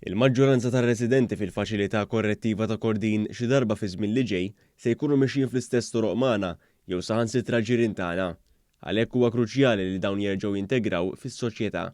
Il-maġġoranza tar-residenti fil-Faċilità Korrettiva ta' Kordin xi darba fiż-żmien li ġej se jkunu mexjin fl-istess toroq magħna jew saħansitra ġirien tagħna. Għalhekk huwa kruċjali li dawn jerġgħu jintegraw fis-soċjetà.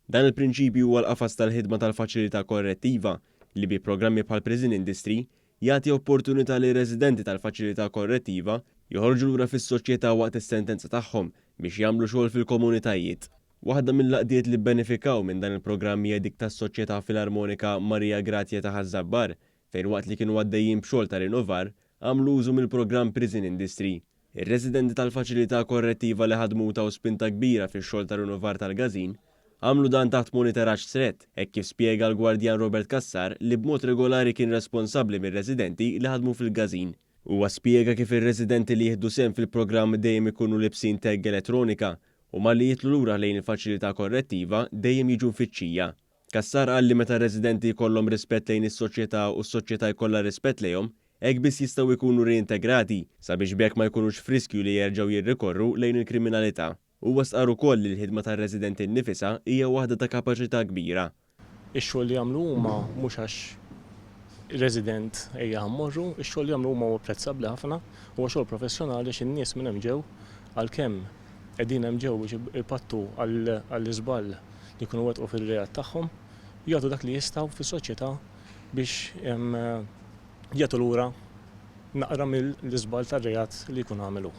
Dan il-prinċipju huwa l-qafas tal-ħidma tal-Faċilità Korrettiva li bi programmi bħal Prison Industry jagħti opportunità lir-residenti tal-Faċilità Korrettiva joħorġu lura fis-soċjetà waqt is-sentenza tagħhom biex jagħmlu xogħol fil-komunitajiet. Waħda mill-għaqdiet li bbenefikaw minn dan il-programm hija dik tas-Soċjetà Filarmonika Maria Gratia ta' Ħaż-Żabbar fejn waqt li kienu għaddejjin b'xogħol ta' rinnovar għamlu użu mill-programm Prison Industry. Ir-residenti tal-faċilità korrettiva li ħadmu u taw spinta kbira fix-xogħol ta' rinnovar tal-każin għamlu dan taħt monitoraġġ strett hekk kif spjega l-gwardjan Robert Cassar li b'mod regolari kien responsabbli mir-residenti li ħadmu fil-każin. Huwa spjega kif ir-residenti li jieħdu sehem fil-programm dejjem ikunu libsin tag elettronika u malli jidħlu lura lejn il-faċilità korrettiva dejjem jiġu mfittxija. Cassar qal li meta r-residenti jkollhom rispett lejn is-soċjetà u s-soċjetà jkollha rispett lejhom, hekk biss jistgħu jkunu riintegrati sabiex b'hekk ma jkunux f'riskju li jerġgħu jirrikorru lejn il-kriminalità. Huwa stqarr ukoll li l-ħidma tar-residenti nnifisha hija waħda ta' kapaċità kbira. Ix-xogħol li jagħmlu huma mhux għax resident ejja ħa mmorru, ix-xogħol li jagħmlu huma huwa apprezzabbli ħafna, huwa xogħol professjonali għax in-nies minn hemm ġew għalkemm qegħdin hemm ġew biex ipattu għall-iżball li jkunu wettqu fir-reat tagħhom, jagħtu dak li jistgħu fis-soċjetà biex jagħtu lura naqra mill-iżball tar-reat li jkun għamel hu.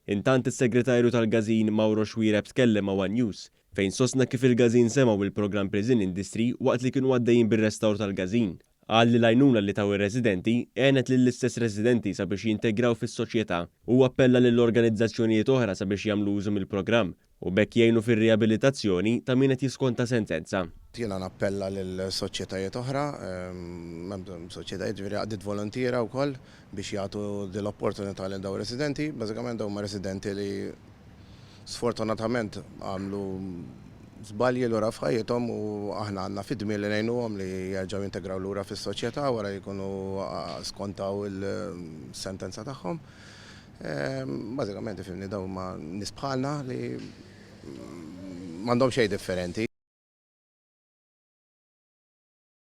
Intant is-Segretarju tal-Każin Mauro Xuereb tkellem ma' one News fejn sostna kif il-każin semgħu il-programm Prison Industry waqt li kienu għaddejjin bir-restawr tal-każin. Qal li l-għajnuna li taw ir-residenti għenet lill-istess residenti sabiex jintegraw fis-soċjetà. Huwa appella lil organizzazzjonijiet oħra sabiex jagħmlu użu mill-programm u b'hekk jgħinu fir-riabilitazzjoni ta' min qed jiskonta sentenza. Jiena nappella lil soċjetajiet oħra, hemm soċjetajiet ġifieri għaqdiet volontiera wkoll biex jagħtu din l-opportunità lil dawn ir-residenti. Bażikament dawn huma residenti li sfortunatament għamlu żbalji lura f'ħajjithom u aħna għandna fid-dmir li ngħinuhom li jerġgħu jintegraw lura fis-soċjetà wara li jkunu skontaw il-sentenza tagħhom. Bażikament ifhimni dawn huma nies bħalna li m'għandhom xejn differenti.